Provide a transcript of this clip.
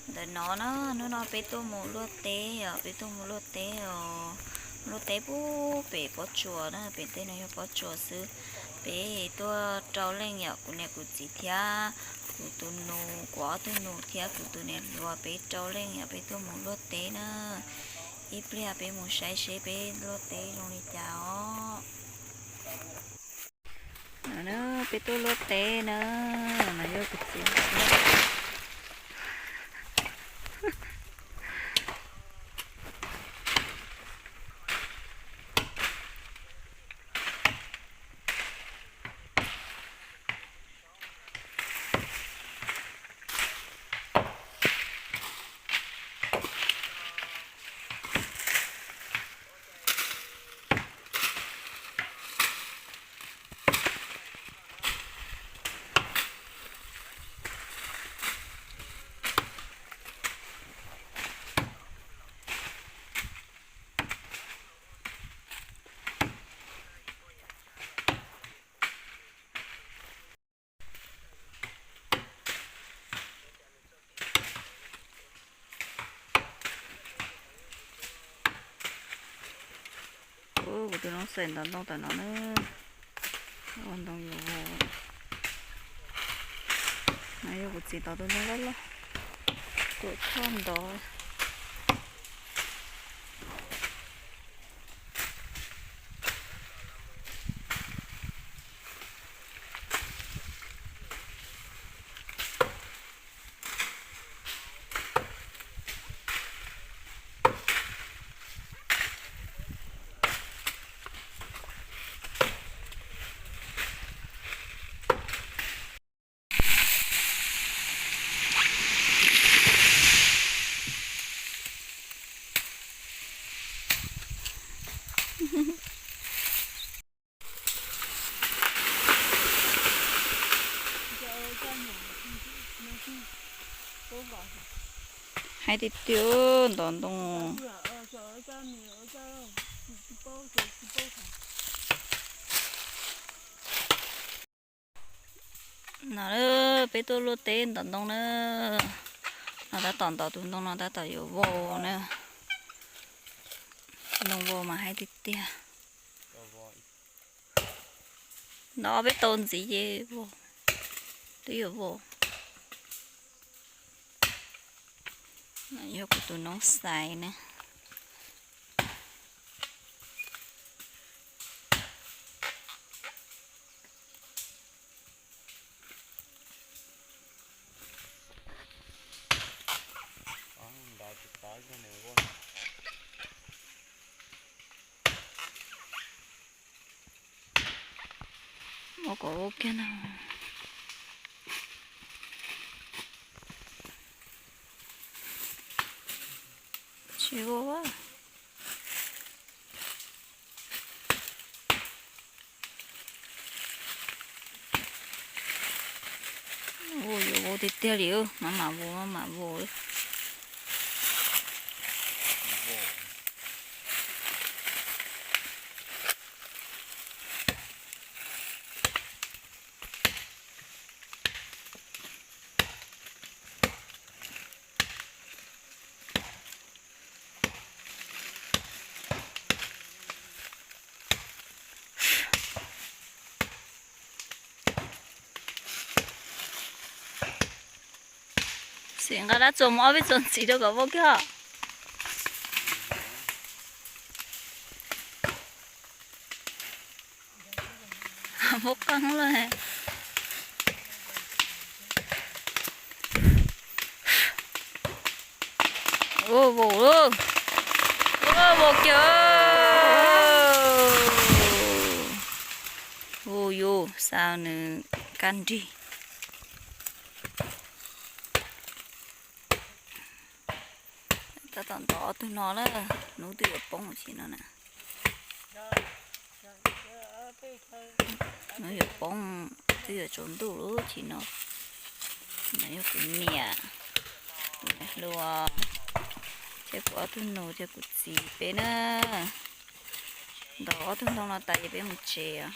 Ntawm no na, hnub no peb tuaj mus luaj teb os, peb tuaj mus luaj teb os. Luaj teb pub pem pob tsuas na, pem tej no yog pob tsuas xwb. Peb tuaj rau leej yom, kuv niam kuv txiv thiab kuv tus nus, kuv ob tug nus thiab kuv tus niam hluas, peb rau leej yom, peb tuaj mus luaj teb na. Ib pliag peb mus saib seb peb luaj teb zoo li cas os. Peb tuaj luaj teb na, no yog kuv txiv. Kuv tus noob xais ntov ntoo tom no na. Ua ntoo yuav vau. No yog kuv txiv tov tus ntoo loj loj, tuam tshaj ntov. Haib tiag tiag ntov ntoo. No peb tuaj luaj teb ntov ntoo na. No tab tom ntov tus ntoo no tab tom yuav vau na. Ntoo vau mas haib tiag tiag. Ntov peb tau ntxiv ces vau, twb yuav vau. Yog kuv tus noob xais na. Muab kom vau kiag no. Tsis vau. Ua yuav vau tiag tiag li, maj mam vau, maj mam vau. Sim nqa dab txuas mus ob peb txuas ntxiv rau kom vau kiag. Muab qeeb lawm. Ua vau, ua vau kiag. Ua yus xav nws kaj nrig. Tab tom ntov ob tug no na, hnub twb yuav poob chim no na. Hnub yuav poob, twb yuav tsaus ntuj lub chim no. No yog kuv niam, kuv niam hluas, thiab kuv ob tug nus thiab kuv txiv peb na. Ntov ob tug ntoo no tas ces peb mus tsev.